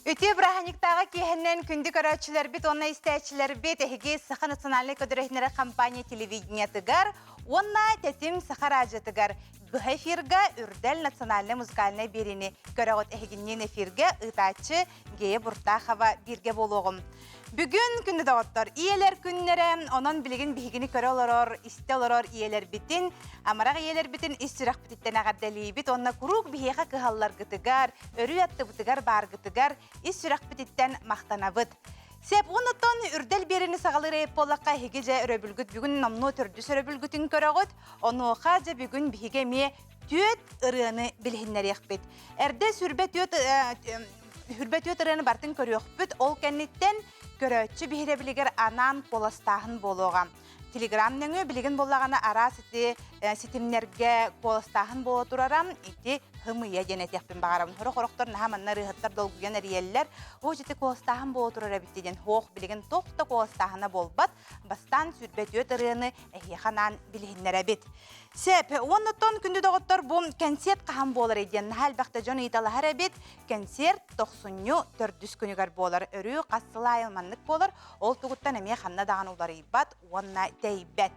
Үтүө бырааһынньыктааҕы киэһэннэн күндү көрөөччүлэрбит уонна истээччилэрбит эһиги Саха национальнай көдөрөһүннэрэ компания телевидениетыгар уонна Тэтим Саха радиотыгар быһа эфирга Үрдэл национальнай музыкальнай биэриини көрөҕүт эһигинниин эфиргэ ыытааччы Гея Буртахова бииргэ буолуоҕум. Бүгүн күндү доҕоттор, ийэлэр күннэрэ, онон билигин биһигини көрө олорор, истэ олорор ийэлэрбитин, амарах ийэлэрбитин ис сүрэхпититтэн эҕэрдэлиибит уонна куруук биһиэхэ кыһалларгытыгар, өрүү аттыбытыгар бааргытыгар ис сүрэхпититтэн махтанабыт. Сеп уонуттан үрдэл биэрэни саҕалыыр эйэп буоллахха эһиги дьэ өрөбүлгүт бүгүн номнуо төрдүс өрөбүлгүтүн көрөҕүт. Онуоха дьэ бүгүн биһиги эмиэ түөт ырыаны билиһиннэриэхпит. Эрдэ сүрбэ түөт Хүрбэ түөт ырыаны барытын көрүөхпүт, ол кэнниттэн көрөөччү биһирэбилигэр анаан куоластааһын буолуоҕа. Телеграм нөҥүө билигин буоллаҕына араас ити ситимнэргэ куоластааһын буола турара ити һымыйа диэн этиэхпин баҕарабын. Сорох-сорохтор наһаа манна ырыаһыттар долгуйан эрийэллэр. Оо, ити куоластааһын буола турар эбит диэн. Һуох, билигин туох да куоластааһына буолбат. Бастаан сүүрбэ түөт ырыаны эһиэхэ анаан билиһиннэрэбит. Сөп. Уоннаттан күндү доҕоттор бу кэнсиэрт хаһан буоларый диэн наһаа элбэхтэ дьон ыйыталаһар эбит. Кэнсиэрт тохсунньу төрдүс күнүгэр буолар. Өрүү хас сыл аайы маннык буолар. Ол тугуттан эмиэ ханна даҕаны уларыйбат уонна тэйбэт.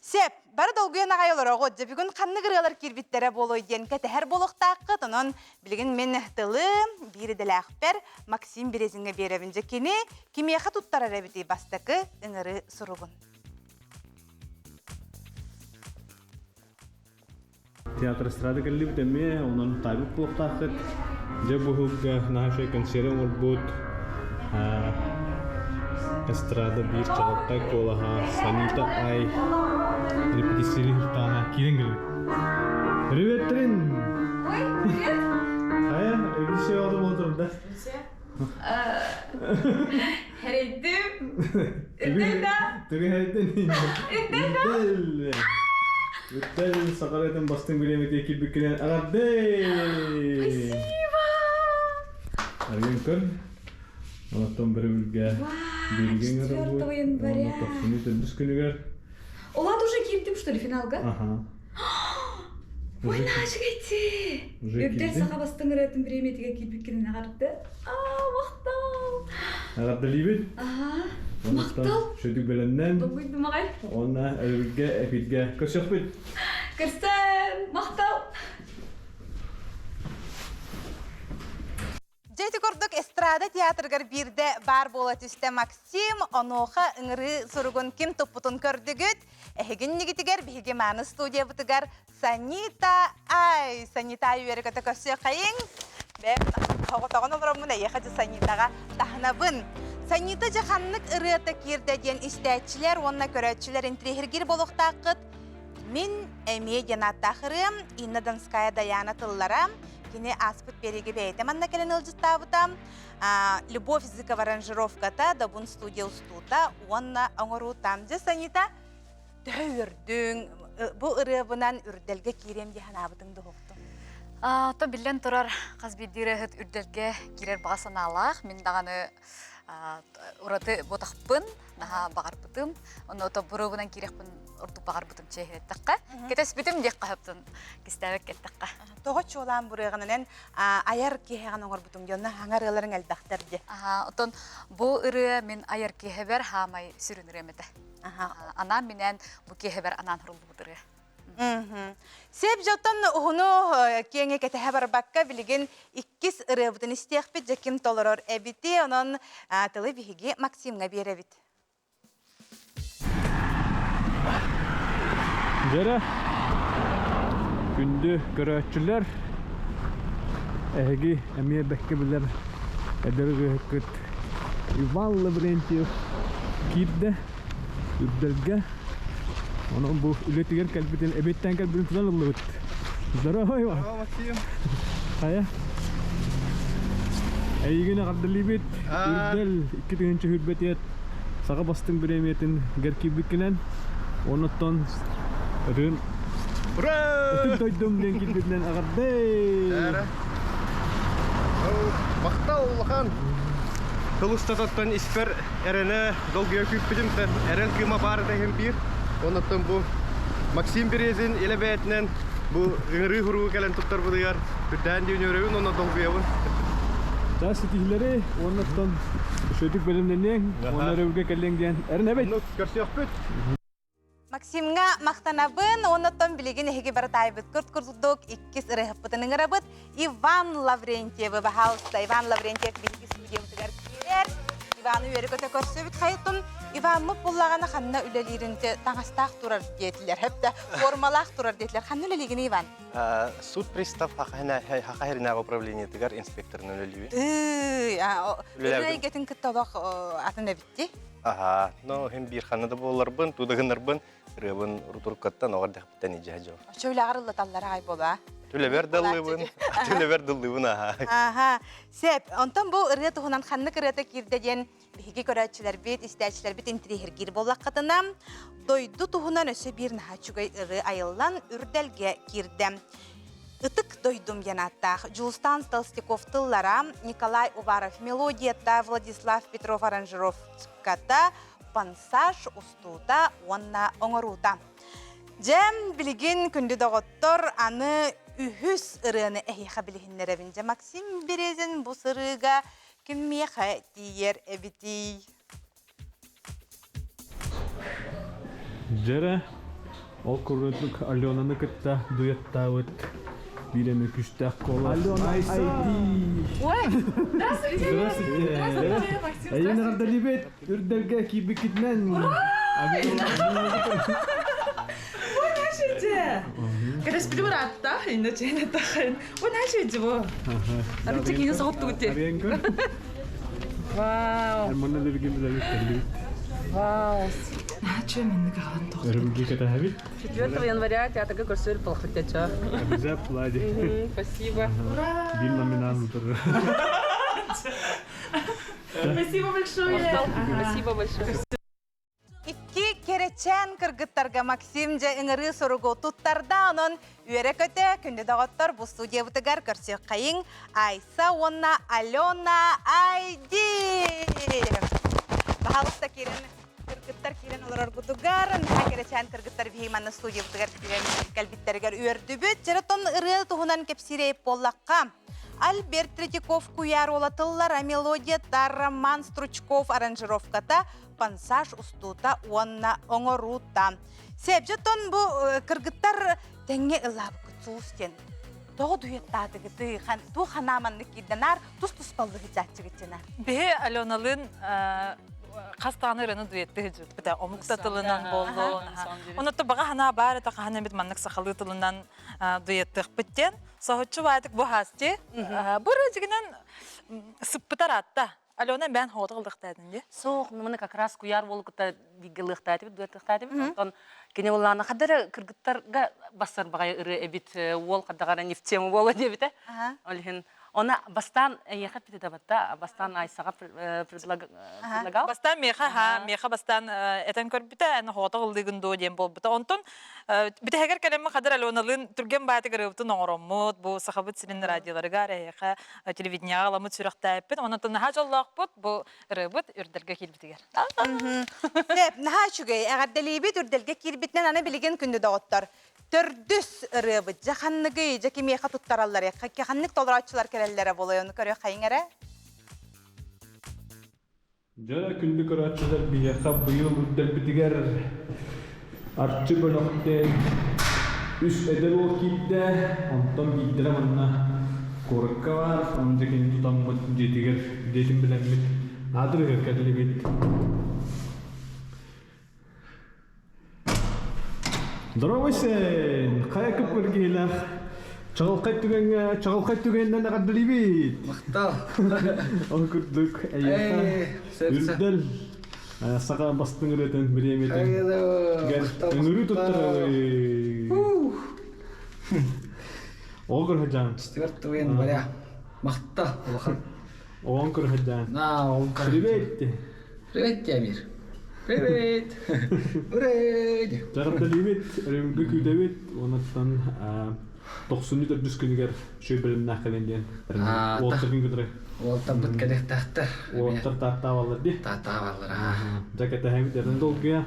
Сөп. Бары долгуйан аҕай олороҕут. Дьэ бүгүн ханнык ырыалар киирбиттэрэ буолуой диэн кэтэһэр буолуохтааххыт. Онон билигин мин тылы биир идэлээхпэр Максим Березиҥҥэ биэрэбин. Дьэ кини кимиэхэ туттарар эбитий бастакы ыҥырыы суругун? Театр эстрада кэллибит эмиэ, онон таайбыт буолуохтааххыт. Дьэ бу сылга наһаа үчүгэй концерт оҥорбут эстрада биир чаҕылхай куолаһа Санита Ай репетициялыыр киирэн кэлбит. Привет, Трин! Ой, привет! Хайа, репетиция оҕото буола турда. Хэрэйдим. Үрдэл да? Тугу хэрэйдин? Үрдэл да? Үрдэл! Үрдэл сахарытын бастыҥ бириэмэтигэр киирбиккинэн эҕэрдэй! Спасибо! Арыйан көр. Онтон бөрөбүлгэ биригэ 4 января. Тохсунньу төрдүс күнүгэр. Улаат уже киирдим, что ли, финалга? Ага. Ой, наачыгайти! Үрдэл саха бастыҥ ырыатын бириэмэтигэр киирбиккинэн эҕэрдэ. Аа, махтал! Эҕэрдэлиибит. Аха. Махтал. Шөдүк бэлэмнэн. Долгуйдум аҕай. Уонна өрөбүлгэ эфиргэ көрсөхпүт. Көрсөн! Махтал! Дьэ ити курдук эстрада театрыгар биирдэ баар буола түстэ Максим. Онуоха ыҥырыы суругун ким туппутун көрдүгүт. Эһигин нигитигэр биһиги мааны студиябытыгар Санита Ай! Санита Ай үөрэ-көтө көрсүөххэйиҥ. Бэм оҕотоҕун олороммун эйиэхэ дьэ Санитаҕа таһынабын. Санита дьэ ханнык ырыата киирдэ диэн истээччилэр уонна көрөөччүлэр интириэһиргиир буолуохтааххыт. Мин эмиэ диэн ааттаах ырыам Инна Донская Даяна тыллара. Кини ааспыт биэриигэ бэйэтэ манна кэлэн ыалдьыттаабыта. Любовь Зыкова аранжировката, Добун студия устуута уонна оҥоруута. Дьэ, Санита, төһө үөрдүҥ? Бу ырыабынан үрдэлгэ киириэм дии санаабытыҥ дуһуктуҥ? То биллэн турар, хас биирдии ырыаһыт үрдэлгэ киирэр баҕа санаалаах. Мин даҕаны ураты ботахпын, наһаа баҕарбытым. Онно ото буруобунан киирэхпин ордук баҕарбытым чиэһинэттэххэ. Кэтэспитим диэх хаһыптын кистээбэк эттэххэ. Тоҕо чуолаан буруйаҕынан айар киэһэҕин оҥорбутуҥ дьонно хаҥар ырыаларыҥ элбэхтэр дии. Аха, отон бу ырыа мин айар киэһэбэр хаамай сүрүн ырыам этэ. Анаан минээн бу киэһэбэр анаан суруллубут ырыа. Сеп дьоттон уһуну киэҥи кэтэһэ барбакка билигин иккис ырыабытын истиэхпит дьэ ким толорор эбити онон тылы биһиги Максимҥа биэрэбит. Дьэрэ, күндү көрөөччүлэр, эһиги эмиэ бэккэ билэр эдэр ырыаһыккыт Иван Лаврентьев киирдэ Үрдэлгэ. Онон бу үлэтигэр кэлбитин, эбиэттэн кэлбитин тутан ыллыбыт. Здорово, Иван. Здорово, Максим. Хайа? Эйигин эҕэрдэлиибит. Үрдэл 2000 хүрбэтиэт саха бастыҥ бириэмийэтин гэр киирбиккинэн, оннуттан ытын Ура! Ытык дойдум диэн киирбитинэн эҕэрдэй! Махтал улахан! Тыл устатыттан испэр эрэнэ долгуйа күүппүтүм эрэл кыыма баар этэ иһин биир. Оннуттан бу Максим Березин илэ бэйэтинэн бу ыҥырыы хуругу кэлэн туттарбытыгар үрдээн диэн үөрэбин уонна долгуйабын. Чаас ситиһилэри уоннаттан үчүгдүк бэлэмнэниэҥ, уонна өрөбүлгэ кэллиэҥ диэн эрэнэбит. Оннук көрсүөхпүт. Максимҥа махтанабын, оннуттан билигин эһиги барытаайбыт курт курдук иккис ырыаһыппытын ыҥырабыт Иван Лаврентьевы, баһаалыста, Иван Лаврентьев биһиги студиябытыгар киирэр. Иваны үөрэ-көтө көрсүбүт хайытын Иваммыт буллаҕына ханна үлэлиирин таҥастаах турар диэтилэр, хэптэ формалаах турар диэтилэр. Ханна үлэлиигин Иван? Суд пристав Хахахеринааҕы управлениетыгар инспекторынан үлэлиибин. Ырыа эйгэтин кытта олох атын эбитти. Аха, но хим биир ханна да буолларбын, туда гыннарбын, ырыабын рутуркаттан оҕор дэхпиттэн ижэ дьон. Чөйләҕэр ыллаталлар аҕай буолаа. Түлэбэр даллыбын, түлэбэр даллыбын аха. Аха, сеп. Онтон бу ырыа туһунан ханнык ырыата киирдэ диэн биһиги көрөөччүлэрбит, истээччилэрбит интириэһиргиир буоллаххытына, дойду туһунан өссө биир наһаа үчүгэй ырыа айыллан үрдэлгэ киирдэ. Ытык дойдум диэн ааттаах Дьулустаан Толстяков тыллара, Николай Уваров мелодията, Владислав Петров аранжировката, пансаж устуута уонна оҥоруута. Дьэ, билигин күндү доҕоттор, аны үһүс ырыаны эһиэхэ билиһиннэрэбин. Дьэ, Максим Березин бу сырыыга кимиэхэ тиийэр эбитий? Дьэрэ, ол курдук Аленаны кытта дуэттаабыт биир эмэ күүстээх куолас. Алена ID! Ой, здравствуйте! Здравствуйте! Здравствуйте, Максим! Эйигин эҕэрдэлиибит! Үрдэлгэ киирбиккитинэн! Ой, нашите! Кэтэспити быраатта, инна чээнэ тахын. Ой, нашите бу. Арычча киинэ соҕоттугут Арыйан көр. Вау! Манна лиргин билэбит кэллибит. Вау! Наче маннык аҕалан тоҕо. Өрөбүлгэ кэтэһэбит. 4 января театрга көрсөр полхоттяча. Обязательно. Спасибо. Бир номинант турар. Спасибо большое. Спасибо большое. Икки кэрэчээн кыргыттарга Максим дьэ ыҥырыы суругу туттарда, онон үөрэ-көтө күндү доҕоттор бу студиябытыгар көрсүөххэйиҥ Айса уонна Алена Айди! Баһаалыста киирэн кыргыттар киирэн олороргутугар, наһаа кэрэчээн кыргыттар биһиги манна студиябытыгар киирэн кэлбиттэригэр үөрдүбүт. Дьэ, ырыа туһунан кэпсиир буоллахха, Альберт Третьяков куйаар уола тыллара, мелодията, Роман Стручков аранжировката, пансаж устуута уонна оҥоруута. Сэбдьэтон бу кыргыттар тэҥҥэ ыллаабыккыт суус диэн тоҕо дуэттаатыгытый, туу ханаа маннык киирдэнаар тус-туспаллыгытааччыгытчына. Биһи Аленалыын хас даҕаны ырыаны дуэттыы сылдьыбыта омук да тылынан буоллун. Онно баҕа санаа баар этэ хаһан эмит маннык сахалыы тылынан дуэттыахпыт диэн. Соһуччу баатык бу хаасти. Бу ырыа дьигинэн сыппытар аатта. Алена бээн хоҕото ылдыхтаатын дии. Суох, маны как раз куйаар буолу кытта бииргэ ылыахтаатыбыт, дуэттыахтаатыбыт. Онтон кини улаана хадара кыргыттарга бассар баҕайы ырыа эбит, уол хадаҕара не в тему буола диэбитэ. Ол иһин она бастаан эйиэхэ эппитэ бастаан Айсаҕа предлагал. Бастаан миэхэ, ха, миэхэ бастаан этэн көрбүтэ, эн хоҕото ыллыгын дуо диэн буолбута. Онтон бүтэһигэр кэлэммин хадыр Аленалыын түргэн баатык ырыабытын оҥороммут, бу Сахабыт сирин радиоларыгар эһиэхэ телевидениеҕа аламмыт сүрэхтээппит. Онон наһаа дьоллоохпут бу ырыабыт үрдэлгэ киирбитигэр. Сөп, наһаа үчүгэй. Эҕэрдэлиибит үрдэлгэ киирбитинэн аны билигин күндү доҕоттор. Төрдүс ырыабыт дьэ ханныгый, дьэ кимиэхэ туттараллар, ханнык толорооччулар кэлэллэрэ буолуой, ону көрүөххэйиҥ эрэ. Дьэ, күндү көрөөччүлэр, биһиэхэ быйыл үрдэлбитигэр Арчы бөлөхтөн үс эдэр уол киирдэ, онтон биирдэрэ манна куоракка баар, ону дьэ кини тутаммыт дьиэтигэр дьиэтин билэммит аадырыгар кэллибит. Здоровый сен! Хайа кыппыр киһилээх чаҕылхай түгэҥҥэ чаҕылхай түгэнинэн эҕэрдэлиибит! Махтал! Ол курдук эйиэхэ үрдэл саха бастыҥ ырыатын бириэмийэтин ыҥырыы туттарабый! Оҕо көрһөдьаан. 4 января. Махтал улахан. Оҕоҥ көрһөдьаан. На, оҕом Привет! Привет, Тямир. Привет! Привет! Дьарыкталыыбыт, өрөмүлгө күүтэбит, онуттан тохсунньу төрдүс күнүгэр үчүгэй бэлэмнээх кэлин диэн уолттар күн Уолтарбыт кэлиэхтээхтэр. Уолттар тааттаабаллар дии. Тааттаабаллар, Дьэ кэтэһэбит эрэн долгуйа.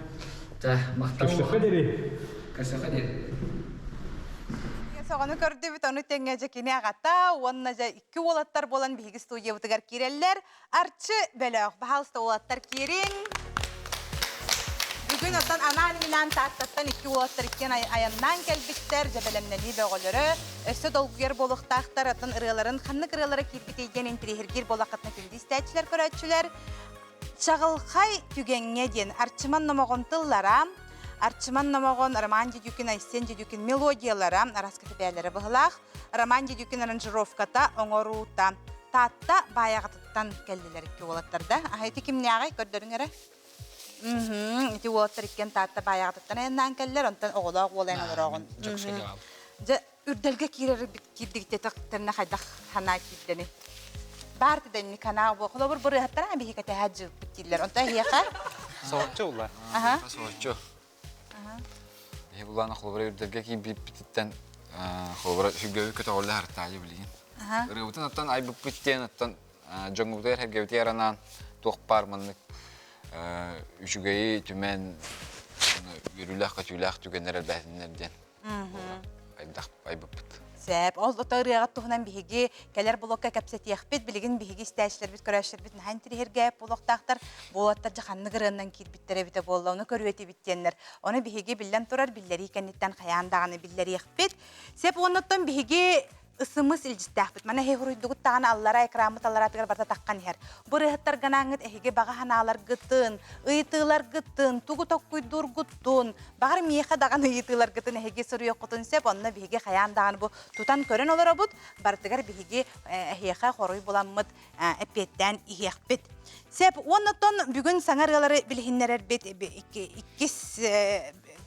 Дьэ, махтал. Көрсөххө диэри. Көрсөххө диэри. Соҕону көрдүбүт, ону тэҥэ дьэ кини аҕата уонна дьэ икки уолаттар буолан биһиги студиябытыгар киирэллэр. Арчы бөлөх, баһаалыста уолаттар киириҥ. Бүгүн оттон анаан-минаан Тааттаттан икки уолаттар иккиэн айаннаан кэлбиттэр, дьэ бэлэмнэнии бөҕөлөрө, өссө долгуйар буолуохтаахтар, оттон ырыаларын ханнык ырыалара киирбитий диэн интириэһиргиир буоллаххытына күндү истээччилэр, көрөөччүлэр. Чаҕылхай түгэҥҥэ диэн Арчыман номоҕон тыллара, Арчыман номоҕон Роман Дедюкин, Айсен Дедюкин мелодиялара, араас кэтэбээлэрэ быһылаах, Роман Дедюкин аранжировката, оҥоруута. Таатта Баайаҕатыттан кэллилэр икки уолаттар да. Аһа ити кимнээҕий көрдөрүҥ эрэ. Ити уолаттар иккиэн Таатта Баайаҕатыттан айаннаан кэллэр, онтон оҕолоох уол эн олороҕун. Дьэ, үрдэлгэ киирэр киирдигиттэхтэринэ хайдах санаа киирдэни? Баар тидэнни канаа бу холобур бырыһаттара биһи кэтэһэ дьылпыт дииллэр. Онто эһиэхэ? Соһуччу улар. Соһуччу. Биһи булаана холобура үрдэлгэ киирбиппититтэн холобура сүргэбит көтөҕүллэ хартаайы билигин. Ырыабытын оттон айбыппыт диэн оттон дьоҥҥубутугар эргэбитигэр анаан туох баар маннык үчүгэйи түмэн үөрүүлээх-көтүүлээх түгэннэр элбээтиннэр диэн айдах айбыппыт. Сөп. Ол ото ырыаҕыт туһунан биһиги кэлэр блокка кэпсэтиэхпит. Билигин биһиги истээччилэрбит, көрөөччүлэрбит наһаа интириэһиргээп буолуохтаахтар. Буолаттар дьэ ханнык ырыаннан киирбиттэр эбитэ буолла, ону көрүө этибит диэннэр. Ону биһиги биллэн турар биллэрии кэнниттэн хайаан даҕаны биллэриэхпит. Сөп уоннаттан биһиги ысымыс илдьиттээхпит. Мана эһи хуруйдугут даҕаны аллара экраммыт аллараатыгар барыта таххан иһэр. Бу ырыаһыттарганаангыт эһиги баҕа санааларгытын, ыйытыыларгытын, тугу токкуйдуургутун, баҕар миэхэ даҕаны ыйытыыларгытын эһиги суруйуоххутун сөп. Онно биһиги хайаан даҕаны бу тутан көрөн олоробут. Барытыгар биһиги эһиэхэ хоруй буламмыт эппиэттээн иһиэхпит. Сөп. Уоннаттан бүгүн саҥа ырыалары билиһиннэрэрбит иккис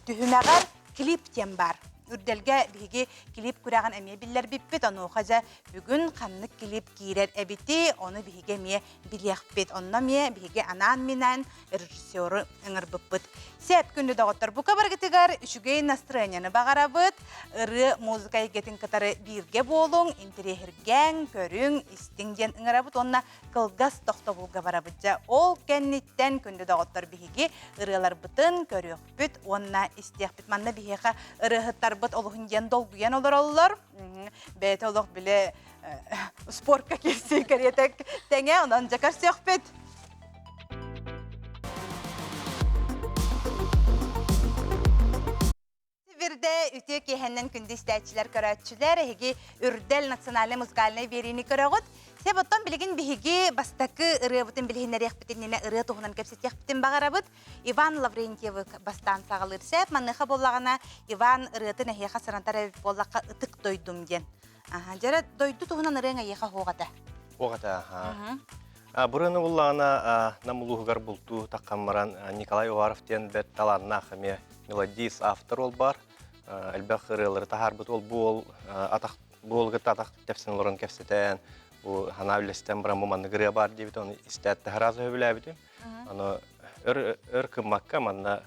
түһүмэҕэр клип диэн баар. Үрдэлгэ биһиги клип күрэҕин эмиэ биллэрбиппит. Онуоха дьэ бүгүн ханнык клип киирэр эбити, ону биһиги эмиэ билиэхпит. Онно эмиэ биһиги анаан-минээн режиссеру ыҥырбыппыт. Сөп күндү доҕоттор, бука барыгытыгар үчүгэй настроениены баҕарабыт. Ырыа музыка эйгэтин кытары бииргэ буолуҥ, интэриэһиргээҥ, көрүҥ, истиҥ диэн ыҥырабыт уонна кылгас тохтобулга барабыт. Дьэ, ол кэнниттэн күндү доҕоттор биһиги ырыаларбытын көрүөхпүт уонна истиэхпит. Манна биһиэхэ ырыаһыттарбыт олуһун диэн долгуйан олороллор. Бэйэтэ олох биле спортка киирсии кэриэтэ тэҥэ, онон дьэ көрсүөхпүт. Бирде үтүө киэһэннэн күндү истээччилэр, көрөөччүлэр, эһиги Үрдэл национальнай музыкальнай биэриини көрөҕүт. Сөп, оттон билигин биһиги бастакы ырыабытын билиһиннэриэхпит иннинэ ырыа туһунан кэпсэтиэхпитин баҕарабыт. Иван Лаврентьевы бастаан саҕалыыр сөп. Маныаха буоллаҕына Иван ырыатын эһиэхэ санатар эбит буоллахха ытык дойдум диэн. Аха, дьэрэ дойду туһунан ырыаҥ эйиэхэ суох этэ. Суох этэ, аха. Бу ырыаны буллаҕына Нам улууһугар бултуу таххан баран Николай Уваров диэн бэрт талааннаах эмиэ мелодист, автор уол баар. Элбэх ырыалары таһаарбыт уол бу уол атах бу уолу кытта атах тэпсэн олорон кэпсэтэн, бу санаа үллэстэн баран бу маннык ырыа баар диэбит, ону истээт таһараас сөбүлээбитим. Аны өр өр кыммакка манна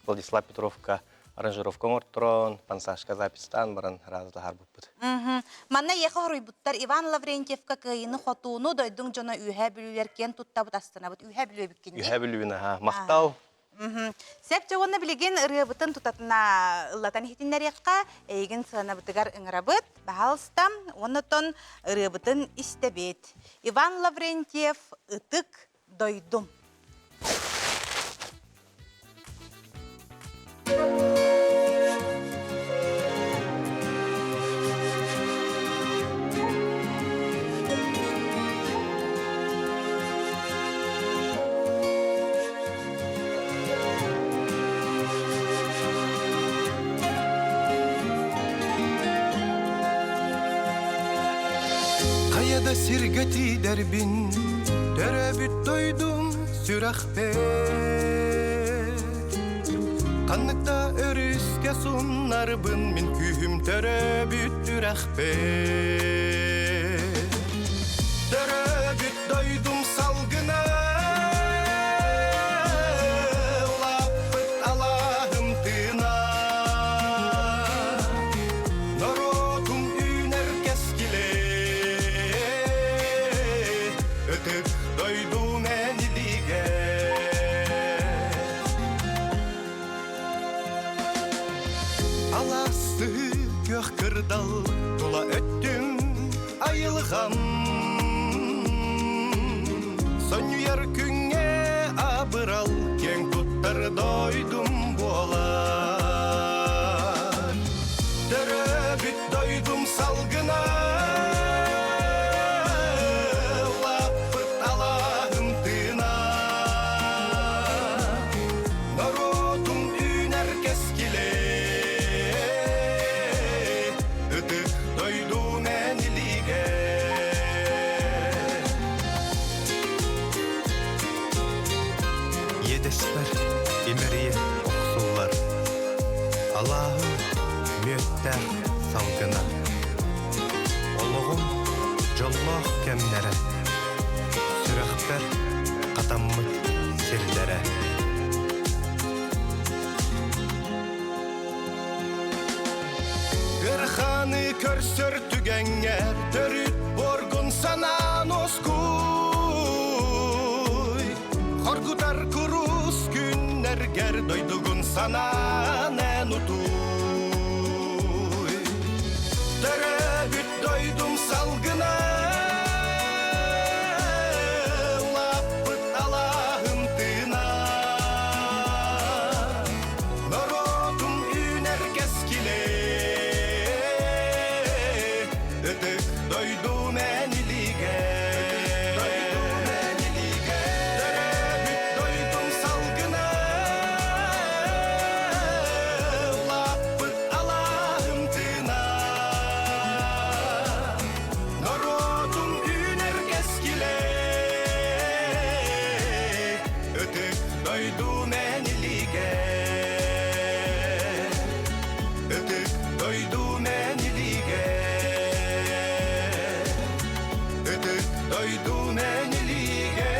Владислав Петровка аранжировка оҥорторон, пансажка записьтаан баран сразу таһаарбыппыт. Манна эйиэхэ хоруйбуттар Иван Лаврентьевка кыайыыны-хотууну дойдуҥ дьоно Үөһээ Бүлүүлэр киэн туттабыт, астынабыт. Үөһээ Бүлүү эбиккин дии? Үөһээ Бүлүүбүн аһаа. Махтал! Сөп дьэ уонна билигин ырыабытын тутатына ыллатан иһитиннэриэххэ, эйигин сыанабытыгар ыҥырабыт, баһаалыста, уонна оттон ырыабытын истэбит. Иван Лаврентьев «Ытык дойдум». Хайа да сиргэ тиийдэрбин, төрөөбүт дойдум сүрэхпэр. Ханнык да өрүскэ суннарбын мин күүһүм төрөөбүт үрэхпэр. Төрөөбүт дойдум салгына улааппыт алааһым тыына норуотум үүнэр кэскилэ ытык дойдум эн илиигэ алаас сыһыы. Күөх кырдал тула өттүм айылҕам Сонньуйар күҥҥэ абырал киэҥ туттар дойдум буолар Төрөөбүт дойдум салгына Лаппыт алааһым тыына Норуотум үүнэр кэскилэ Ытык дойду мэнилигэ Иэдэспэр имэрийэ охсуллар Алааһым мүөттээх салгына Олоҕум дьоллоох кэмнэрэ Сүрэхпэр хатаммыт сирдэрэ Ыараханы көрсөр түгэҥҥэр төрүт буоргун санаан ускуй Хоргутар курус күннэргэр дойдугун санаан эн утуй Төрөөбүт дойдум салгына Лаппыт алааһым тыына Норуотум үүнэр кэскилэ Ытык дойдум эн илигэ Төрөөбүт дойдум салгына Лаппыт алааһым тыына Норуотум үүнэр кэскилэ Ытык дойдум эн илигэ Ытык дойдум эн илигэ Ытык дойдум эн илигэ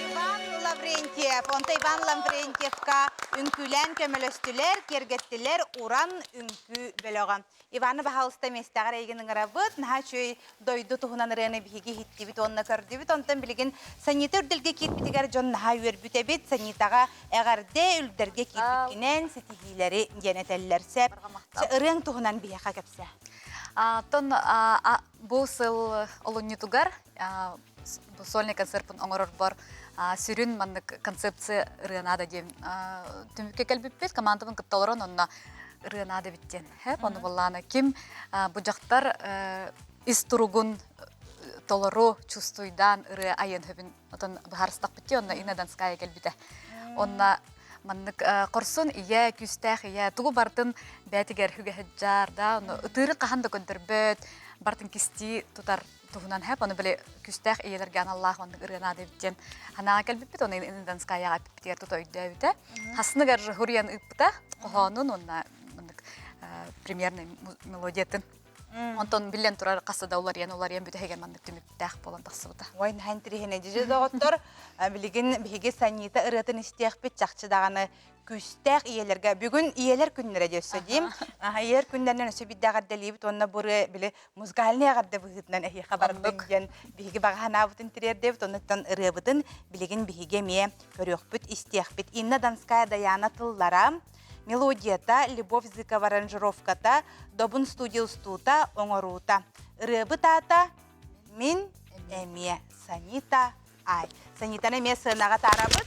Иван Лаврентьев, онто Иван Лаврентьевка үҥкүүлээн көмөлөстүлэр, киэргэттилэр Уран үҥкүү бөлөҕө. Иваны баһаалыста миэстэҕэр эйигин ыҥырабыт. Наһаа үчүгэй дойду туһунан ырыаны биһиги иһиттибит уонна көрдүбүт. Онтон билигин Санита Үрдэлгэ киирбитигэр дьон наһаа үөрбүт эбит. Санитаҕа эҕэрдэ, Үрдэлгэ киирбиккинэн ситиһиилэри диэн этэллэр. Сөп. Ырыаҥ туһунан биһиэхэ кэпсээ. Оттон бу сыл олунньутугар сольный концерпын оҥорорбор сүрүн маннык концепция ырыа наада диэн түмүккэ кэлбиппит. Командабын кытта олорон онно ырыа наада эбит диэн. Ону буоллаана ким бу дьахтар ис туругун толору чувствуйдаан ырыа айан хөбүн отон быһаарыстахпыт дии онно Инна Донская кэлбитэ. Онно маннык хорсун ийэ, күүстээх ийэ тугу бартын бээтигэр хүгэһэджаар да, ону ытыыры хаһан да көрдөрбөт, бартын кистии тутар туһунан хэп, ону били күүстээх ийэлэргэ аналлаах оннук ырыа наада эбит диэн санааҕа кэлбиппит, ону Инна Донскаяҕа эппиппитигэр тута өйдөөбүтэ. Хасыныгар хуруйан ыыппыта хоһоонун уонна маннык примерный мелодиятын. Онтон биллэн турар хасса да уларыйан уларыйан бүтэһигэр маннык түмүктээх буолан тахсыбыта. Ой, наһаа интириэһинэй дьиже доҕоттор, билигин биһиги Санита ырыатын истиэхпит чахчы даҕаны күүстээх ийэлэргэ бүгүн ийэлэр күннэрэ диэ өссө диим. Ийэлэр күннэринэн өссө биирдэ эҕэрдэлиибит уонна бу ырыа били музыкальный эҕэрдэ быһыытынан эһиэхэ бардын диэн биһиги баҕа санаабытын тириэрдэбит. Оннуттан ырыабытын билигин биһиги эмиэ көрүөхпүт, истиэхпит. Инна Донская Даяна тыллара, мелодията, Любовь Зыкова аранжировката, Добун студия устуута, оҥоруута. Ырыабыт аата Мин эмиэ Санита Ай. Санитаны эмиэ сыанаҕа таарабыт.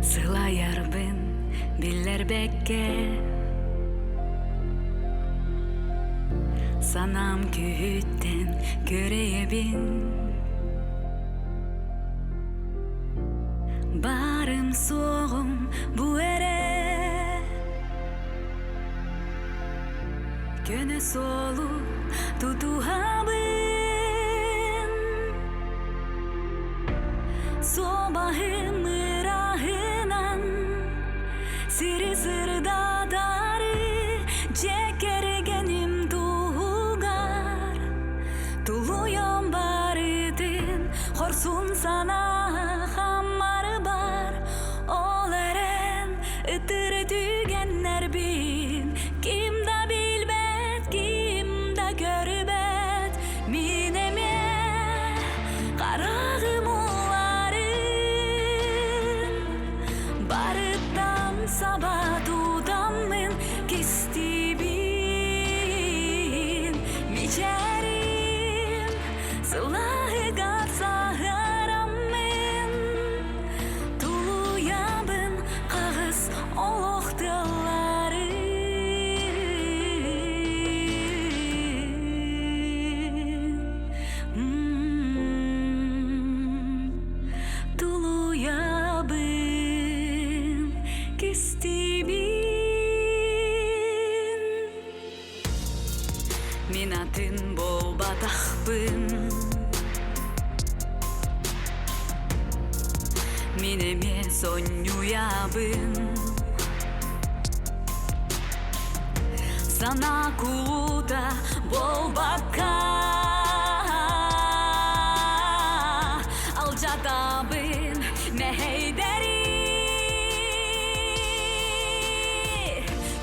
Сылайарбын биллэрбэккэ Санаам күүһүттэн күрэйэбин Барым суоҕум бу эрэ Көнө суолу тутуһабын Суобаһым ырааһынан Сири сырдатары Дьиэ кэргэним туһугар Тулуйан барытын. Хорсун санаа хаммар бар, ол эрэн ытыр түгэннэрбин ким да билбэт, ким да көрбөт. Мин эмиэ хараҕым уларын барыттан саба тутаммын кистиибин. Мичээрим сылааһыгар саһараммын тулуйабын хаҕыс олох тыалларын. Тулуйабын кистиибин. Мин атын буолбатахпын Мин эмиэ сонньуйабын Санаа куута буолбакка Алдьатабын мэһэйдэри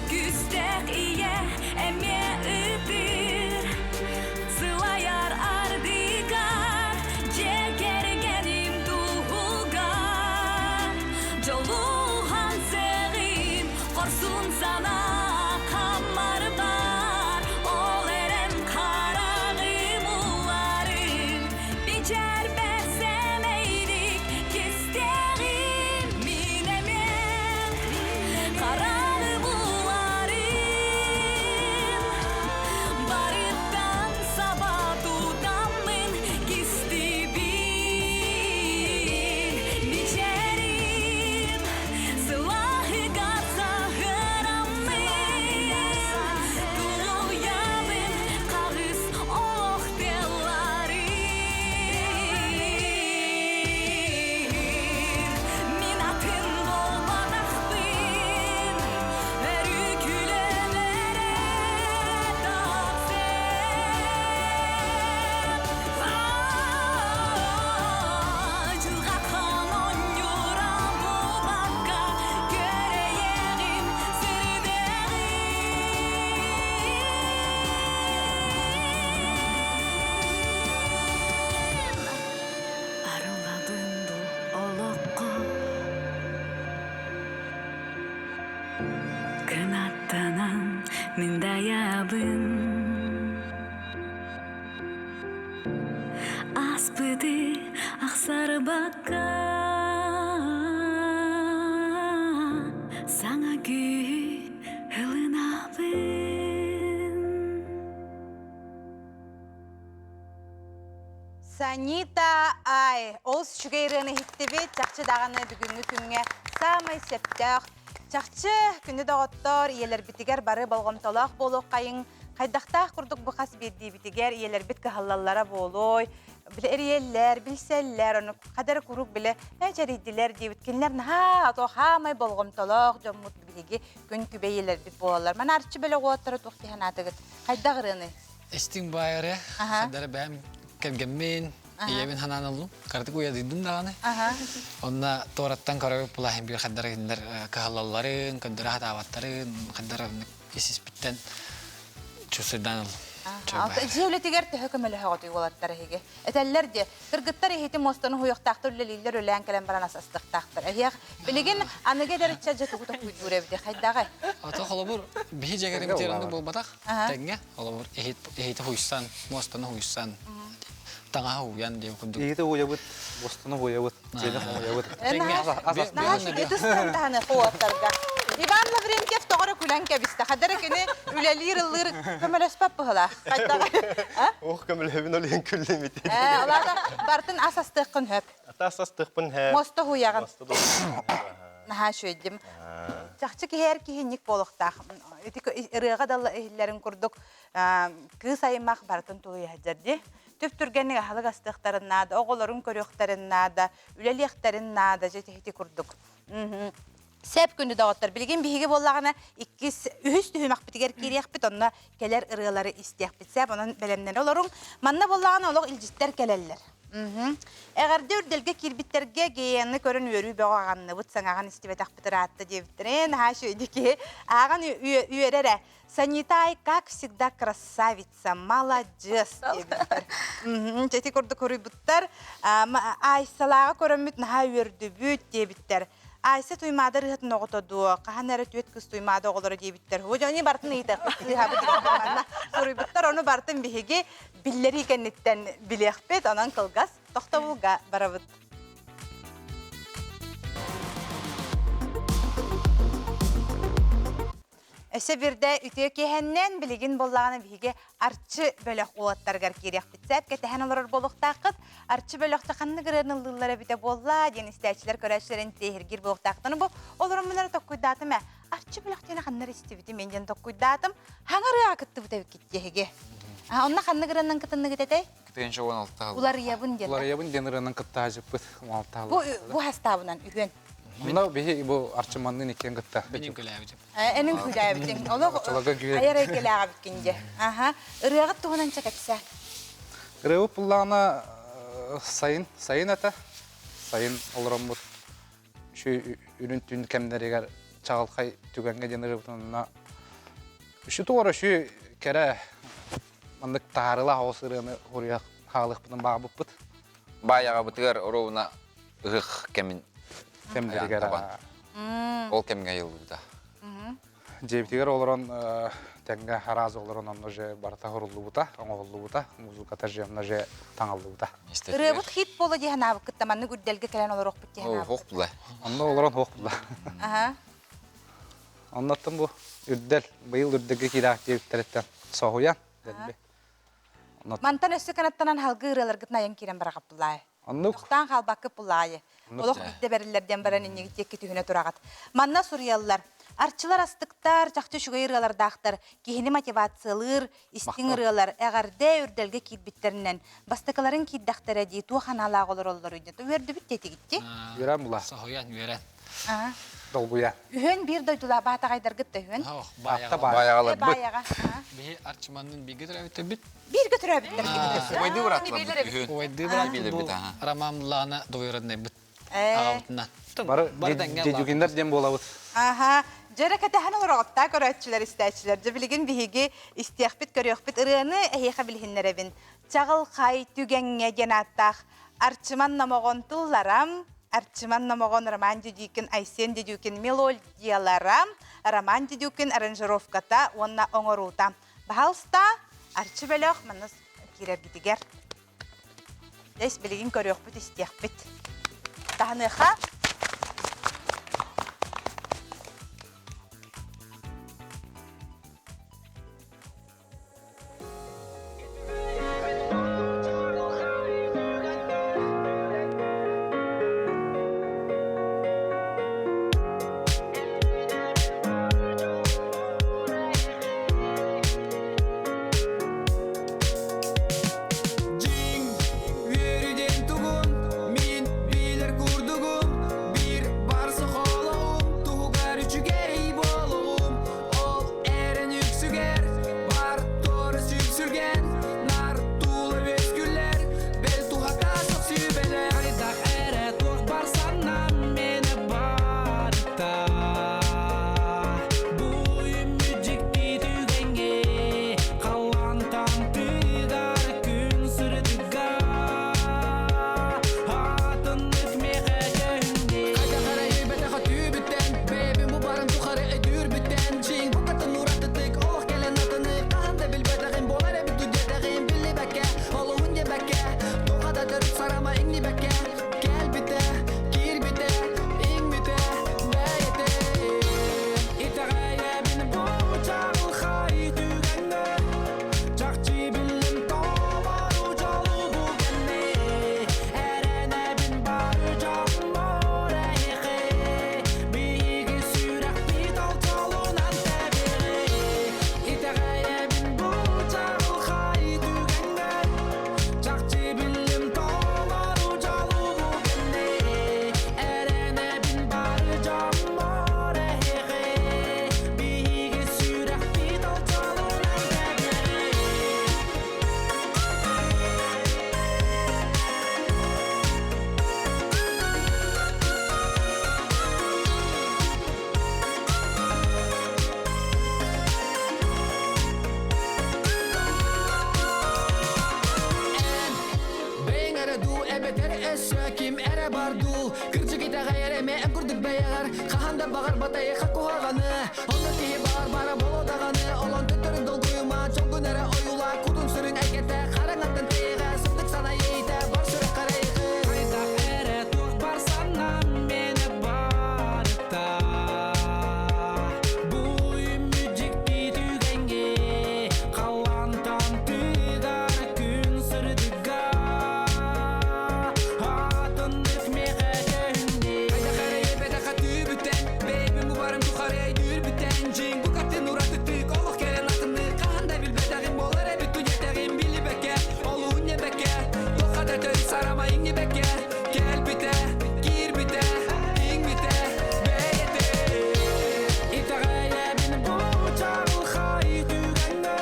Күүстээх ийэ эмиэ ытыыр Сылайар ардыгар дьиэ кэргэним туһугар Дьолуһан сыҕыым хорсун санаа хаммар бар Ол эрэн хараҕым уларын Бичэрбэт сэмэйдик кистиэҕим мин эмиэ Хараҕы буларым Барыттан саба тутаммын кистибин Мичээрим сылааһыгар саһыараммын Тулуйабын хаҕыс олох тыалларын Мин атын буолбатахпын, өрүү күлэн эрэ Дьылҕахан оонньуура буолбакка күөрэйэҕин сирдэҕин Арыллабын бу олоххо Кынаттанан мин дайабын Ааспыты ахсарбакка Саҥа күүһү ылынабын Санита Ай, ол үчүгэй ырыаны иһиттибит, чахчы даҕаны бүгүҥҥү күҥҥэ саамай сөптөөх. Чахчы күнү доҕоттор, ийэлэрбитигэр бары болҕомтолоох буолуоххайыҥ. Хайдахтаах курдук бу хас биирдиибитигэр ийэлэрбит кыһаллаллара буолуой. Билэ эрийэллэр, билсэллэр, ону хадары куруук билэ ээ чэрийдилэр диэбит. Кинилэр наһаа ото хаамай болҕомтолоох дьоммут биһиги күн күбэй ийэлэрбит буолаллар. Маны арчы бөлөх уоттара туох дии санаатыгыт? Хайдах ырыаны? Истиҥ баайары, хаддара бэйэм кэргэммин, ийэбин ханаан ыллым. Кыратык уйадыйдым даҕаны. Онно туораттан көрөбүт булаһын биир хаддара кинилэр кыһаллалларын, көрдөрө сатаабаттарын, хаддара ис-испиттэн чувствуйдаан ыллым. Дьиэ үлэтигэр төһө көмөлөһөҕүтүй уолаттар эһиги? Этэллэр дии, кыргыттар иһити муостаны хуйуохтаахтар үлэлииллэр үлээн кэлэн баран ас астыахтаахтар. Эһиэх билигин аныгы эдэр ыччат дьэ тугу толкуйдуур эбити хайдаҕай? Ото холобур биһи дьэгэрим оннук буолбатах. Тэҥҥэ холобур иһити хуйсан, муостаны хуйсан, таҥаһы уйан диэн курдук. Иһити уйабыт, муостаны уйабыт, дьиэни хомуйабыт. Наһаа таһаны хуоттарга. Иван Лаврентьев тоҕо күлэн кэбистэ. Хадара кини үлэлиир ыллыыр көмөлөспөт быһылаах. Хайдаҕа? Ох көмөлөһөбүн ол иһин күллүм ити. Ээ, олаата бартын ас астыаххын хөп. Ата ас астыахпын хөп. Мосто хуйаҕын. Наһаа үчүгэйдим. Чахчы киһи эр киһинник буолуохтаах. Ити ырыаҕа да иһиллэрин курдук кыыс аймах барытын тулуйа сылдьар дии. Түп-түргэнник аһылык астыахтарын наада, оҕолорун көрүөхтэрин наада, үлэлиэхтэрин наада, дьэ ити курдук. Сэп күнү доҕоттор, билигин биһиги буоллаҕына иккис, үһүс түһүмэхпитигэр киириэхпит, онно кэлэр ырыалары истиэхпит. Сэп, онон бэлэмнэнэ олоруҥ. Манна буоллаҕына олох илдьиттэр кэлэллэр. Эҕэрдэ үрдэлгэ киирбиттэргэ ГН-ны көрөн үөрүү бөҕө аҕанныбыт, саҥаҕын истибэтэхпит ыраатта диэбиттэрэ. Наһаа үчүгэй киһи. Ааҕан үөрэрэ. Санитай, как всегда, красавица, молодец диэбиттэр. Ити курдук хоруйбуттар. Айсалааҕа көрөммүт наһаа үөрдүбүт диэбиттэр. Айса Туймаада ырыатын оҕото дуо? Хаһан эрэ түөт кыс Туймаада оҕолоро диэбиттэр. Бу дьони барытын ыйытыахпыт сыыһабыт манна суруйбуттар. Ону барытын биһиги биллэрии кэнниттэн билиэхпит. Онон кылгас тохтобулга барабыт. Өссө бирдэ үтүө киэһэннэн билигин буоллаҕына биһиги Арчы бөлөх уолаттарыгар киириэхпит сөп. Кэтэһэн олорор буолуохтааххыт. Арчы бөлөхтө ханнык ырыаны ыллыыллар эбитэ буолла диэн истээччилэр көрөөччүлэрин тиэһиргиир буолуохтаахтар. Бу олороммунара токкуйдаатым ээ. Арчы бөлөх диэни ханна эрэ истибитим мен диэн токкуйдаатым. Хаҥа ырыаҕа кыттыбыт эбиккит диэһиги. Онно ханнык ырыанан кытынныгыт этэй? 2016 Уларыйабын диэн. Уларыйабын диэн ырыанан кыттаһа 16 Бу бу хастаабынан үһүөн. Мына биһи бу Арчыманнын иккиэн кытта. Бенин күлээбитим. Энин күлээбитиҥ. Олох айар эйгэлээҕэбиккин дьэ. Аха. Ырыаҕыт туһунан чэ кэпсээ. Ырыабыт буллаҕына сайын, сайын ата. Сайын олороммут үчү үрүн түн кэмнэригэр чаҕылхай түгэҥҥэ диэн ырыабытын онно үчү туора үчү кэрэ маннык таһаарыылаах оҕус ырыаны уруйа хаалыахпытын баҕарбыппыт. Баайаҕабытыгар оруобуна ыһых кэмин кэмнэригэр ол кэмҥэ айыллыбыта. Дьиэбитигэр олорон тэҥҥэ араас олорон онно же барыта хоруллубута, оҥоһуллубута, музыката же онно же таҥаллыбыта. Ырыабыт хит буола дии санаабыккыт маннык үрдэлгэ кэлэн олоруохпут дии санаабыккыт. Хоох була. Онно олорон хоох була. Оннуттан бу үрдэл, быйыл үрдэлгэ киирээх диэбиттэриттэн соһуйан, дэлби. Мантан өссө канаттанан халгы ырыаларгытын айан киирэн бараҕаппылаай. Оннук. Тохтоон хаалбакка пулаайы. Олох биирдэ бэриллэр диэн баран иннигит диэки түһүнэ тураҕыт. Манна суруйаллар. Арчылар астыктар, чахчы үчүгэй ырыалардаахтар, киһини мотивациялыыр, истиҥ ырыалар, эҕэрдэ үрдэлгэ киирбиттэринэн, бастакыларын киирдэхтэрэ дии, туох аналаах олороллоруй диэн. Үөрдүбүт диэтигитти? Үөрэн була. Соһуйан, үөрэн. Долгуйа. Үһүөн биир дойдулаа баатаҕайдаргыт да үһүөн. Баайаҕаларбыт. Баайаҕа. Биһи Арчыманнын бииргэ төрөөбүттэрбит. Бииргэ төрөөбүттэр. Убайдыы бырааттыларбыт үһүөн. Убайдыы бырааттыларбыт бу Роман Лана двоюроднайбыт. Аҕабытынан. Бары дедюгиннар диэн буолабыт. Аха. Дьэрэ кэтэһэн олороҕуттаа көрөөччүлэр, истээччилэр. Дьэ билигин биһиги истиэхпит, көрүөхпүт ырыаны эһиэхэ билиһиннэрэбин. Чаҕылхай түгэҥҥэ диэн ааттаах Арчыман номоҕон тылларам, Арчыман номоҕон Роман Дедюкин, Айсен Дедюкин мелодиялара, Роман Дедюкин аранжировката уонна оҥоруута. Баһалста, Арчы бөлөх манна киирэргитигэр. Десь билигин көрүөхпүт, истиэхпит. Таһыныаха. Дьиҥ үөрүдэн тугун мин билэр курдугум. Эбэтэр өссө ким эрэ бар дуу Кырдьык итэҕэйэр эмиэ эн курдук бэйэҕэр Хаһан да баҕарбат эйиэхэ куһаҕаны Онно киһи баар бара боло даҕаны Олон төттөрү долгуйума дьолгун эрэ ойуулаа Кутун сүрүн эйгэтэ хараҥаттан тэйиэҕэ Сырдык санаа иэйиитэ бар сүрэххэр эйиэхэ Хайдах эрэ туох бар санаам миэнэ барыта Бу үүммүт дьикти түгэҥҥэ Халлаантан тыгар күн сырдыга Атыннык миэхэ көһүннэ Хайдах эрэ эбэтэхэ түүбүтэн Бэйэбин бу барым тухары өйдүүрбүтэн Дьиҥ букатын уратытык олох кэлэн атыннык Хаһан да билбэтэҕим буолар эбит туйэтэҕим билибэккэ Олуһун небэккэ Туохха да төрүт сарамайыҥ небэккэ Кэлбитэ, киирбитэ, иҥмитэ бэйэтэ Итэҕэйэбин бу чаҕылхай түгэҥҥэ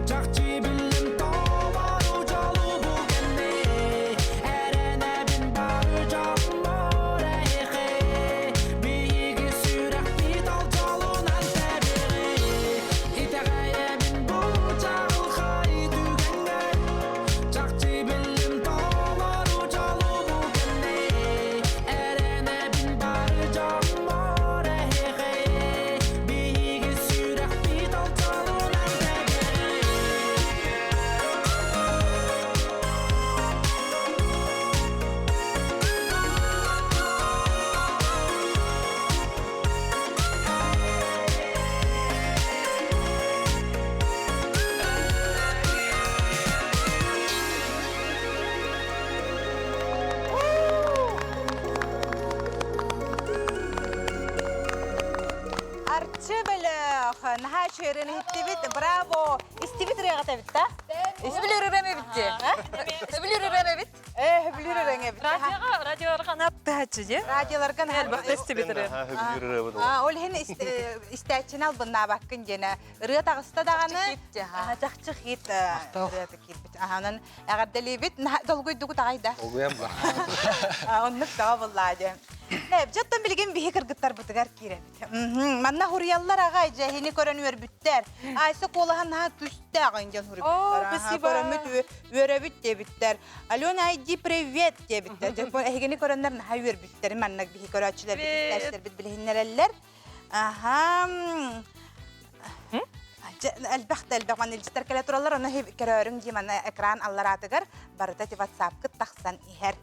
Чахчы биллим толору дьолу бу кэннэ Эрэнэбин бары дьоммор эйиэхэ Биһиги сүрэхпит ол дьолунан тэбиэҕэ Итэҕэйэбин бу чаҕылхай түгэҥҥэ Чахчы биллим толору дьолу бу кэннэ Эрэнэбин бары дьоммор эһиэхэ Биһиги сүрэхпит ол дьолунан тэбиэҕэ Арчы бөлөх, наһаа үчүгэрин иһиттибит, браво! Истибит ырыаҕыт эбит да? Сөбүлүүр ырыам эбит дии. Сөбүлүүр ырыам эбит. Э, сөбүлүүр ырыаҥ эбит. Радиоға, радиоларга анаптыһаччы дии. Радиоларга Элбэхтэ истибит ырыа. Сөбүлүүр ырыабыт ол. Ол иһин истээччини албыннаабаккын диэнэ. Ырыа таҕыста даҕаны, чахчы хит ырыата киирбит. Аһанан эҕэрдэлиибит. Долгуйдугут аҕай да. Долгуйан ба. Оннук даҕа буллаа дьэ. Дьоттон билигин биһи кыргыттарбытыгар киирэбит. Манна хуруйаллар аҕай дьэһини көрөн үөрбүттэр. Айса куолаһын наһаа күстээх диэн хуруйбуттар. Спасибо. Көрөммүт үөрэбит диэбиттэр. Алена айди привет диэбиттэр. Дьэ эһигини көрөннөр наһаа үөрбүттэр. Манна биһи көрөөччүлэр истээччилэрбит билиһиннэрэллэр. Аха. Элбэх да элбэх манна илдьиттэр кэлэ тураллар, ону көрөөрүҥ дии манна экран аллараатыгар барыта ти ватсапкыт тахсан иһэр.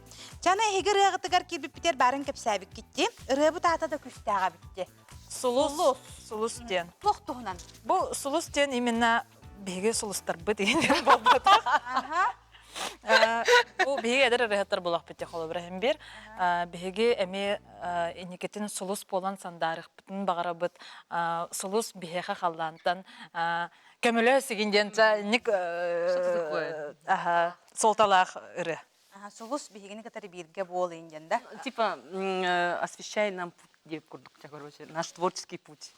Чана эһиги ырыаҕытыгар киирбиппитигэр баарын кэпсээбиккит дии. Ырыабыт аата да күүстээҕэ эбит дии. Сулус. Сулус диэн. Туох туһунан? Бу сулус диэн именно биһиги сулустарбыт иһин буолбатах. Бу биһиги эдэр ырыаһыттар буолахпыт дии холобура иһин биир. Биһиги эмиэ инникитин сулус буолан сандаарыхпытын баҕарабыт. Сулус биһиэхэ халлаантан көмөлөс сигин диэн ник суолталаах ырыа. Сулус биһигини кытары бииргэ буол диэн да? Типа освещай нам путь диэбит курдук, короче, наш творческий путь.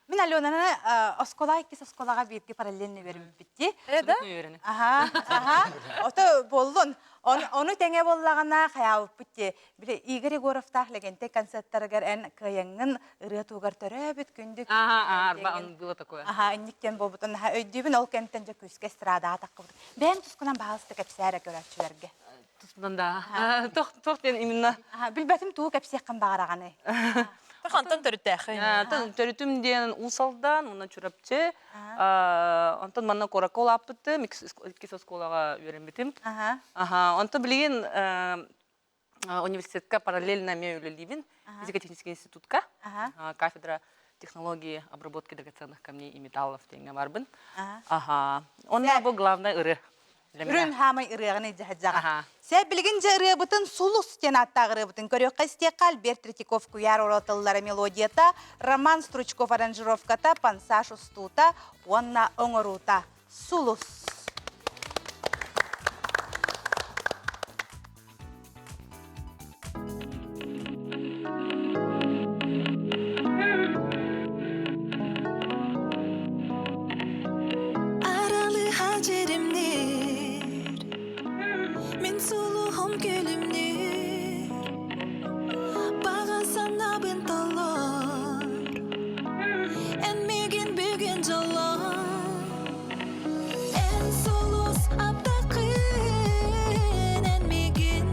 Мин Аленаны оскуола иккис оскуолаҕа бииргэ параллельно үөрэммиппит дии. Э, да? Аха, аха. Ото буоллун. Ону тэҥэ буоллаҕына хайаабыппыт дии. Били Игорь Егоровтаах Лэгэнтэй концерттарыгар эн кыайаҥҥын ырыа тугар төрөөбүт күндү Аха, арба, он было такое. Аха, инниктен буолбутун наһаа өйдүүбүн ол кэмтэн дьэ күүскэ эстрадаҕа таххыбыт. Бэйэм тускунан баһаалыста кэпсээрэ көрөөччүлэргэ. Туспунан да. Тох тох диэн именно. Билбэтим тугу кэпсиэххин баҕараҕыный? Хантан төрүттээххин? Төрүтүм диэн Уус Алдан, уонна Чурапчы. Онтон манна куоракка улааппытым, иккис оскуолаҕа үөрэммитим. Аха, онтон билигин университетка параллельно эмиэ үлэлиибин, физико-технический институтка, кафедра технологии обработки драгоценных камней и металлов диэҥҥэ барбын. Аха. Онно бу главное ырыа. Үрүн хаамай ырыаҕын илдьэ Сэ билигин дьэ ырыабытын Сулус диэн ааттаах ырыабытын көрүөххэ истиэххэ Альберт Третьяков куйаар оротыллара мелодията, Роман Стручков аранжировката, пансаж устуута уонна оҥоруута. Сулус. Аралыха жеримнир Мин сулуһум күлүмнүүр Баҕа санаабын толор Эн миигин бүгүн дьоллоор Эн сулус аптакын Эн миигин.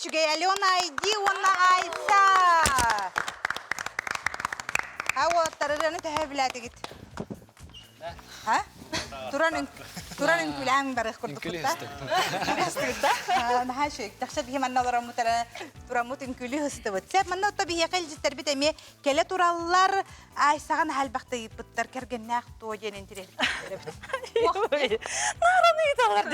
үчүгэй Алена Айди уонна Айса. А уолаттар ырыаны төһө билээтигит? А? Туран туран үҥкүүлээн барыах курдуккут да? Наһаа үчүгэй. Тахса биһи манна олороммут эрэ тураммыт үҥкүүлүү сыстыбыт. Сеп манна отто биһиэхэ илдьиттэрбит эмиэ кэлэ тураллар. Айсаҕа наһаа элбэхтэ ыйыппыттар кэргэннээх туо диэн интириэһиргэттэр. Наараны ыйыталлар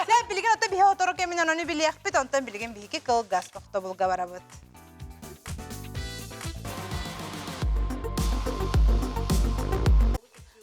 Сеп билигин отто биһи отору кэмин ону билиэхпит, онтон билигин биһики кылгас тохтобулга барабыт.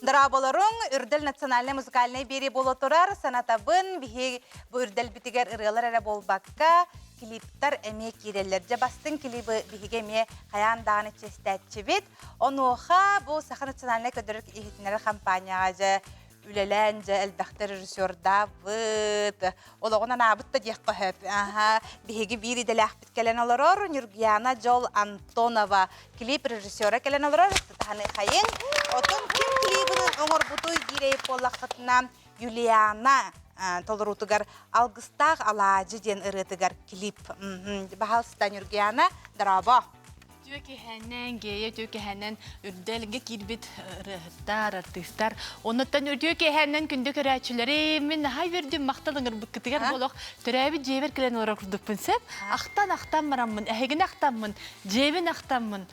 Дорооболоруҥ, Үрдэл национальнай музыкальнай биэрии буола турар. Санатабын, биһи бу үрдэлбитигэр ырыалар эрэ буолбакка, клиптар эмиэ киирэллэр. Дьэ, бастыҥ клибы биһиги эмиэ хайаан даҕаны чиэстээччибит. Онуоха бу Саха национальнай көрдөрөр иһитиннэрэр хампаанньаҕа дьэ үлэлээн дьэ элбэхтэ режиссердаабыт, олоҕун анаабыт да диэххэ сөп. Аха, биһиги биир идэлээхпит кэлэн олорор, Ньургуяна Дьол Антонова клип режиссера кэлэн олорор, тутаһаныхайын. Отон ким клибын оҥорбутуй диир буоллаххытына, Юлиана толоруутугар Алгыстаах алаадьы диэн ырыатыгар клип. Баһаалыста Ньургуяна, дорообо. Үтүө киһэнэн, гея үтүө киһэнэн үрдэлгэ киирбит ырыаһыттар, артыыстар. Оннуттан үтүө киһэнэн күндү көрөөччүлэри мин наһаа үөрдүм махтал ыҥырбыккытыгар болох төрөөбүт дьиэбэр кэлэн олорор курдукпун сөп. Ахтан-ахтан бараммын, эһигини ахтаммын, дьиэбин ахтаммын.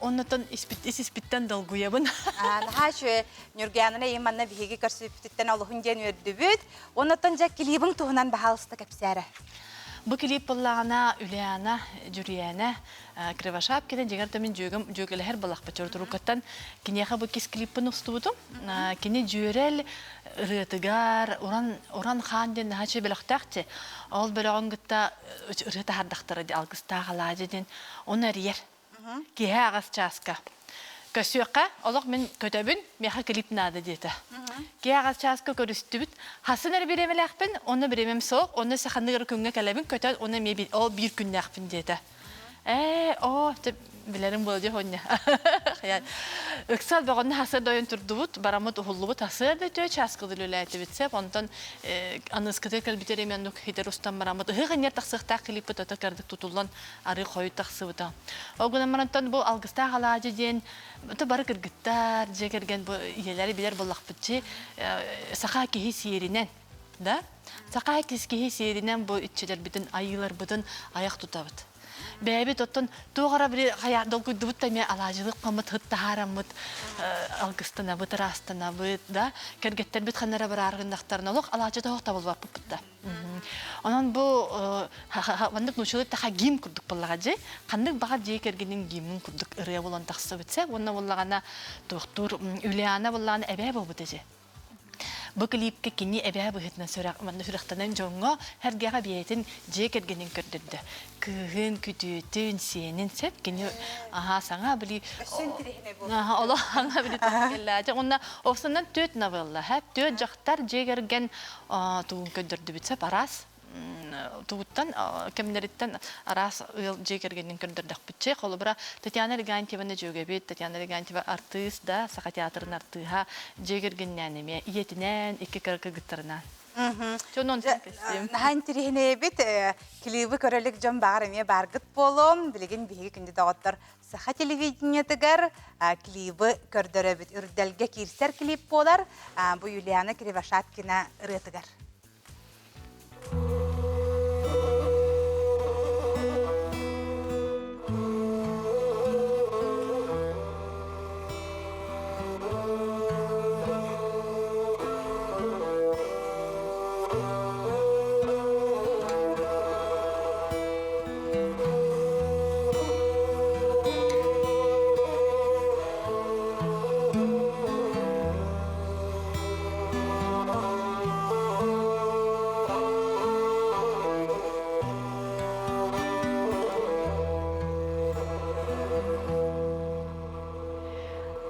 Оннуттан ис испиттэн долгуйабын. Наһаа үчүгэй Ньургуйаананы ийэм манна биһиги көрсүбүппүтүттэн олуһун диэн үөрдүбүт. Оннуттан дьэ клибиҥ туһунан баһаалыста кэпсээрэ. Бу клип буоллаҕына Юлиана, Дьүрүйээнэ Кривошапкина дьиҥэр да мин дьүөгэм дьүөгэлэһэр балахпыт Чоротурукаттан киниэхэ бу кис клиппын устубутум. Кини дьүөрэл ырыатыгар Уран Уран хаан диэн наһаа үчүгэй бөлөхтөөх дии. Ол бөлөҕүн кытта ырыа таһаардахтара дии алгыстаах алаадьы диэн ону эрийэр. Киэһэ аҕыс чааска. Көрсүөххэ, олох мин көтөбүн, миэхэ клип наада диэтэ. Киэһэ аҕыс чааска көрүстүбүт. Хасын эрэ бириэмэлээхпин, онно бириэмэм суох, онно саханыгар күҥҥэ кэлэбин, көтөн, онно эмиэ ол биир күннээхпин диэтэ. Ээ, оо, билэрим буола дии хоння. Ыксал бөҕөннө хасыа дойон турдубут, бараммыт уһуллубут хасыа да үтүө чааскылы үлэлээтибит сеп, онтон аныскытыгар кэлбитэр эмиэ хитер устан бараммыт ыһыах иннигэр тахсыахтаах клиппит ото кырдык тутуллан арыы хойут тахсыбыта. Ол гынан барантан бу алгыстаах алаадьы диэн бары кыргыттар, дьиэ кэргэн бу ийэлэри билэр буоллахпытчы саха киһи сиэринэн да саха киһи сиэринэн бу иччилэрбитин айыыларбытын айах тутабыт. Бэйэбит оттон туох эрэ били хайа долгуйдубут да эмиэ алаадьылык хаммыт ыт таһаараммыт алгыстанабыт, ыраастанабыт да кэргэттэрбит ханна эрэ бараар гыннахтарына олох алаадьы тоһох табыллыбаппыт да. Онон бу маннык нууччалыы таха гимн курдук буоллаҕа дьи. Ханнык баҕар дьиэ кэргэнин гимнин курдук ырыа буолан тахсыбыт сэ. Уонна буоллаҕына туохтуур Юлиана буоллаҕына эбээ буолбут эдьи. Бу клипкэ кини эбээ быһыытынан сүрэх манна сүрэхтэнэн дьоҥҥо сэргэҕэ бэйэтин дьиэ кэргэнин көрдөрдө. Кыыһын, күтүөтүн, сиэнин сөп кини аһаа саҥа били олох саҥа били кэллээчэ. Уонна овсанан түөт новелла, түөт дьахтар дьиэ кэргэн тугун көрдөрдүбүт сөп араас тугуттан кэмнэриттэн араас ыал дьиэ кэргэнин көрдөрдөхпүтчэ холобура Татьяна Легантьеваны дьүөгэбит Татьяна Легантьева артыыс да Саха театрын артыыһа дьиэ кэргэнинээн эмиэ ийэтинээн икки кыра кыргыттарынаан Наһаа интириэһинэйбит клибы көрө илик дьон баҕар эмиэ бааргыт буолуом. Билигин биһиги күндү доҕоттор Саха телевидениетыгар клибы көрдөрөбүт. Үрдэлгэ киирсэр клип буолар. Бу Юлиана Кривошапкина ырыатыгар.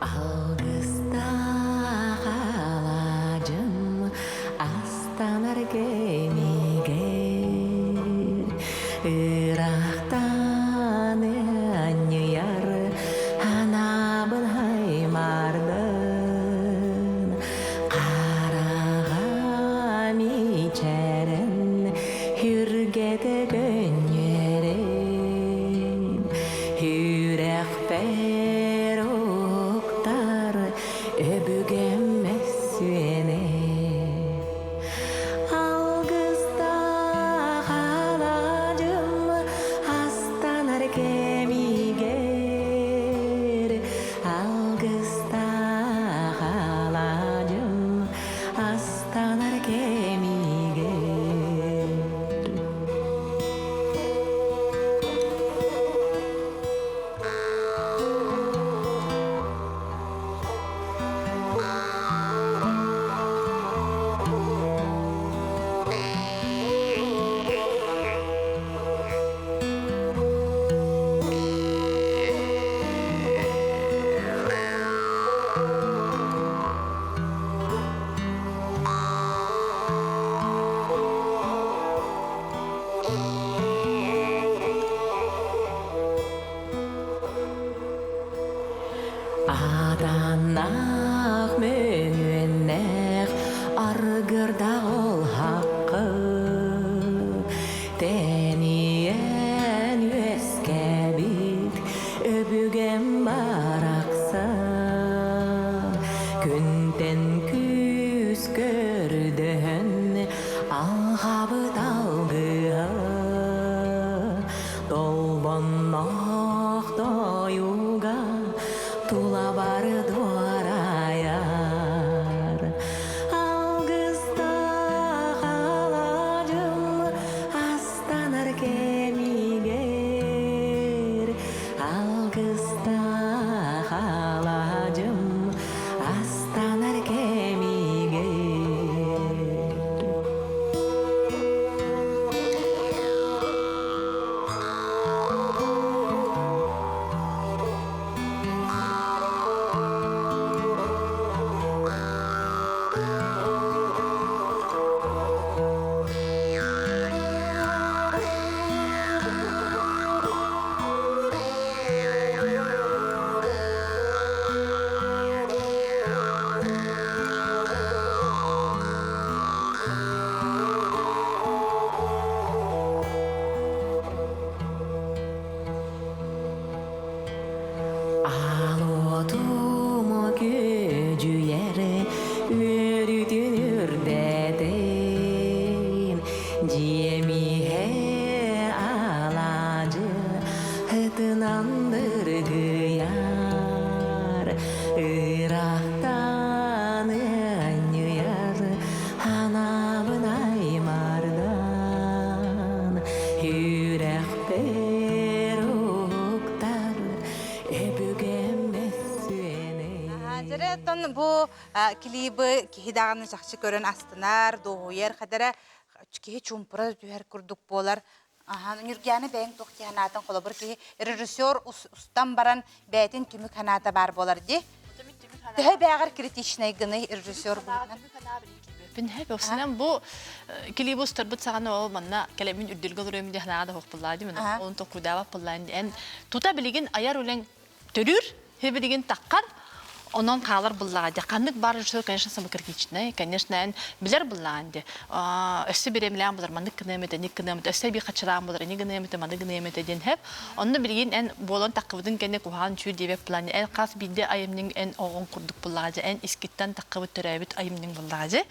Алгыстаах алаадьым астанар кэмигэр ыраахтан анньыйар анаабын аймардын хараҕа мичээрин үргэтэ көнньүөрэн. Атаннаах мөҥүөннээх аргырдаах ол хаккы Тэнийэн үөскээбит өбүгэм барахсан Күнтэн күүс көрдөһөн алҕабыт алгыһа Толбонноох тойуга тулабар дуорайар. Алгыстаах алаадьым астанар кэмигэр, Алгыстаах алаадьым астанар кэмигэр. Алуотум күөдьүйэр үөрүүтүн үрдэтин, Дьиэм иһэ алаадьы ытынан дыргыйар, Ыраахтан ыанньыйар анаабын аймардан, Үрэхпэр уһуктар өбүгэм мөссүөнэ. Дьэрэ оттон бу клибы киһи даҕаны чахчы көрөн астынар, дуоһуйар, хадара киһи чуумпура түһэр курдук буолар. Аха, Ньургианы бэйэҥ туох дии санаатыҥ? Холобур, киһи режиссер устан баран бэйэтин түмүк санаата баар буолар дии. Төһө бээҕэр критичнэй гыный режиссер быһыытынан? Пинһэп осынан бу клибы устарбыт саҕана ол манна кэлэммин үрдүлгэ олоруом дии санаада хоһпуллаа дии мин оны токудаабаппыллаан эн тута билигин айар үлэҥ төрүүр билигин таххар онон хаалар буллаҕа дии ханнык баар режиссер конечно самокритичный конечно эн билэр буллаҕын дии өссө бириэмэлээн булар маннык гыныам этэ ник гыныам этэ өссө эбии хаччылаан булар ини гыныам этэ маны гыныам этэ диэн хэп онно билигин эн буолан таххыбытын кэннэ куһаҕан чүү диэбэт плане эн хас биирдии айымньыҥ эн оҕоҥ курдук буллаҕа дьэ эн искиттэн таххыбыт төрөөбүт айымньыҥ буллаҕа дьэ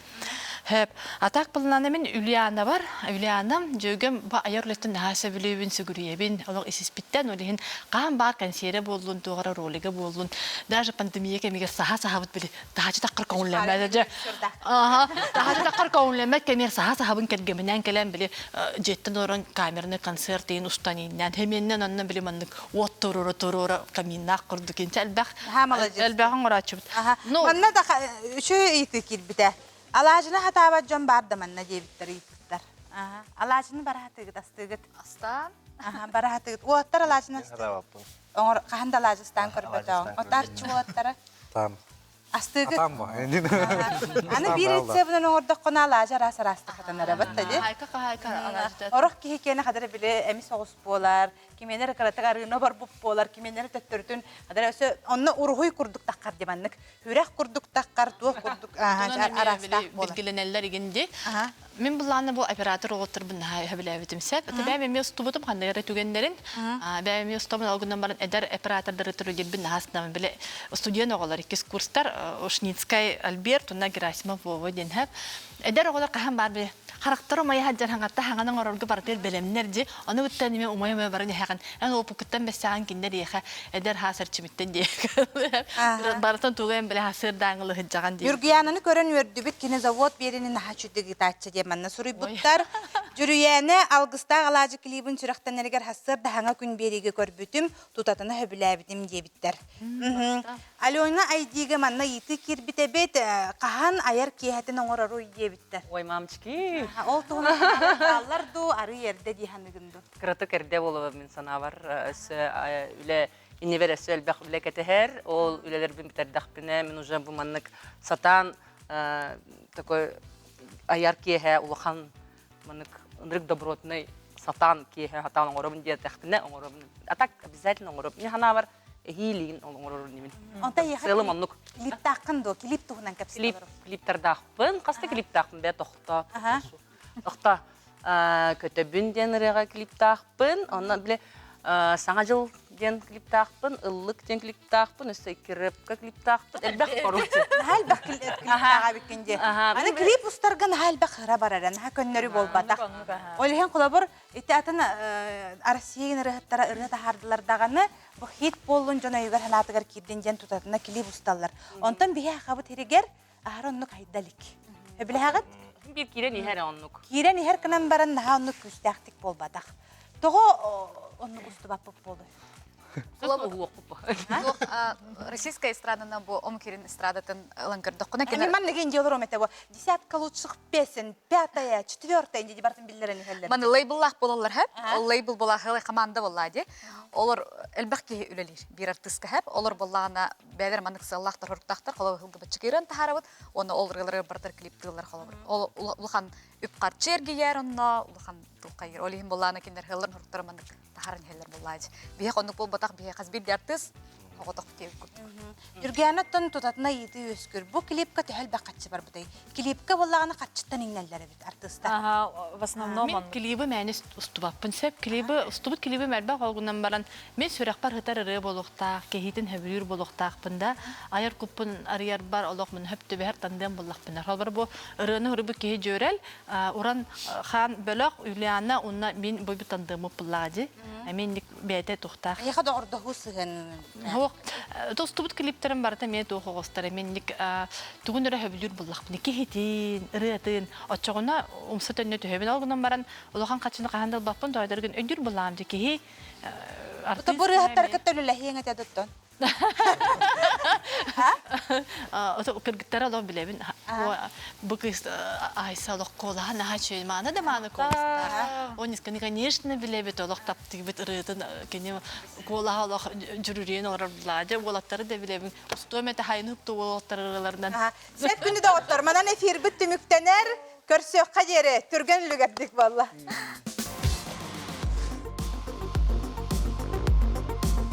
Хөп. А так былаана мин Ульянабар, Ульянам дьүөгэм бу айар үлэттэн наһаа сөбүлүүбүн, сүгүрүйэбин. Олох исиспиттэн, ол иһин хаһан баар кэнсиэрэ буоллун, туох эрэ ролига буоллун, даже пандемия кэмигэр саһа саһабыт били таһачы таххар көҥүллэммэт дьэ. Аха, таһачы таххар көҥүллэммэт кэмигэр саһа саһабын кэргэминээн кэлэн били дьиэттэн олорон камераны концерт иин устан ииннээн хэмиэннэн онно били маннык уот туруора туруора каминнаах курдук инчэ элбэх элбэх оҥорооччубут. Ну, манна да үчүгэй ыйытыы киирбитэ. Алаадьыны хатаабат дьон баар да манна диэбиттэр ыйыппыттар. Алаадьыны бараһатыгыт, астыгыт. Астаан. Бараһатыгыт. Уоттар алаадьыны астыгыт. Оҥор хаһан да алаадьы астаан көрбөтөҕүм. Отарчы уолаттара. Там. Астыгыт. Атам ба. Аны биир рецебинэн оҥордоххуна алаадьы араас араастык хатанара батта ди. Хайка хайка алаадьы. Орох киһи киэнэ хадара били эмис оҕус буолар, кимиэнэ эрэ кыратык арыына барбыт буолар, кимиэнэ эрэ төттөрүтүн хадара өссө онно уруһуй курдук таххар ди маннык үрэх курдук таххар, туох курдук араастаах буолар. Билгилэнэллэр игин ди. Мин буллааны бу оператор оҕотторбун наһаа өһөбүлээбитим сеп. Бэйэм эмиэ устубутум ханнык эрэ түгэннэрин. Бэйэм эмиэ устабын ол гынан баран эдэр оператордары түрүлүрбүн наһаа астынабын. Били студент оҕолор иккис курстар Ушницкай Альберт уонна Герасимов Вова диэн хэп. Эдэр оҕолор хаһан баар били харахтара умайа сылдьар хаҥатта хаҥан оҥорорго барытыгар бэлэмнэр дии. Ону кытта эмиэ умайа-умайа баран иһэҕин. Эн уопуккуттан бэссэҕин кинилэр иэхэ эдэр хаас эрчимиттэн диэ. Барытын тугу эн билэ сырдааҥылы сылдьаҕын дии. Юргиянаны көрөн үөрдүбүт кини завод биэрини наһаа чүдүк ыытааччы диэн манна суруйбуттар. Дьүрүйээнэ алгыстаах алаадьы клибын сүрэхтэнэригэр сарсыарда хаҥа күн биэриигэ көрбүтүм, тутатына сөбүлээбитим диэбиттэр. Алена Айдига манна ыйытыы киирбит эбит, хаһан айар киэһэтин оҥороруй диэбиттэр. Ой, мамочки! Ол туһунан бааллар дуу, арыы эрдэ дии саныгын дуу? Кыратык эрдэ буолуо мин санаабар өссө үлэ иннибэр өссө элбэх үлэ кэтэһэр. Ол үлэлэрбин бүтэрдэхпинэ, мин уже бу маннык сатаан такой айар киэһэ улахан маннык ынырык добротный сатаан киэһэ сатаан оҥоробун диэтэхпинэ оҥоробун. А так обязательно оҥоробун. Мин санаабар. Эһиилигин оҥорор инибин. Онто эйиэхэ Сыалым оннук. Клиптааххын дуо? Клип туһунан кэпсэтэ Клип, олорор. клиптардаахпын. Хаста клиптаахпын бээ тохто. Тохто. Көтөбүн диэн ырыаҕа клиптаахпын. Онно бile Саҥа дьыл диэн клиптаахпын, Ыллык диэн клиптаахпын, өссө икки клиптаахпын. Элбэх короче. Наһаа элбэх клиптааҕа эбиккин дии. Аны клип устарга наһаа элбэх ыра барар, наһаа көннөрү буолбатах. Ол иһин холобур ити атын Россия ырыаһыттара ырыа таһаардылар даҕаны бу хит буоллун дьон өйүгэр санаатыгар киирдин диэн тутатына клип усталлар. Онтон биһи хабыт иригэр аһар оннук айда илик. Өбүлэһэҕит? Биир киирэн иһэр оннук. Киирэн иһэр гынан баран наһаа оннук күүстээхтик буолбатах. Тоҕо оннук устубаппыт буолуой? Российская эстраданы бу омукирин эстрадатын ылан көрдөххүнэ кини маннык инди олором этэ бу десятка лучших песен пятая четвертая инди бартын биллэрэн иһэллэр маны лейбллаах буолаллар хэп ол лейбл буолаахылай команда буоллаа ди олор элбэх киһи үлэлиир биир артыыска хэп олор буоллаҕына бэйэлэр маннык сыаллаахтар хоруктаахтар холобур ылгыбыччы кыыран таһаарабыт уонна ол ырыалары барытар клиптыыллар холобур ол улахан үп-харчы эргийэр онно улахан тулхайыр ол иһин буоллаана кинилэр хыллар хоруктара маннык таһааран иһэллэр буоллаадьы биһиэх оннук буолбатах биһиэх хас биирдии артыыс оҕотох диэбит курдук. Үргээнэ оттон тутатына ыйытыы үөскүр. Бу клипка төһө элбэх харчы барбытай? Клипка буоллаҕына харчыттан иҥнэллэр эбит артыыстар. Ага, в основном Мин клибы мээнэ устубаппын сөп. Клибы устубут клибим элбэх ол гынан баран мин сүрэхпэр сытар ырыа буолуохтаах, киһитин сөбүлүүр буолуохтаахпын да айар куппун арыйарбар олох мин хөп түбэһэр тандыам буллахпына. Холобур бу ырыаны суруйбут киһи дьүөрэл Уран хаан бөлөх Юлиана уонна мин бойбут тандыаммыт буллаҕа дии. Эмиэ инник бэйэтэ тухтаах. Эйиэхэ доҕордоһуу сыһыан. Суох. Тостубут клиптэрим барыта эмиэ туох оҕустар. Эмиэ инник тугун эрэ сөбүлүүр буллахпына киһитин, ырыатын оччоҕуна умса төннө түһэбин. Ол гынан баран улахан хаччыны хаһан да ылбаппын, тоойдоргун өйдүүр буллаҕым дии киһи артыыс. Бу ырыаһыттары кытта үлэлэһиэҥ этэ дуттан. Кыргыттара олох билэбин. Бу кыыс Айса олох куолаһа наһаа үчүгэй, мааны да мааны куоластаах. Онисканы, конечно, билэбит, олох таптыыбыт ырыатын кини куолаһа олох дьүрүрүйэн олорор Владя уолаттары да билэбин. Устуом этэ хайын укту уолаттар ырыаларынан. Сөп күнү доҕоттор, манан эфирбит түмүктэнэр. Көрсүөххэ диэри түргэн үлүгэрдик буолла.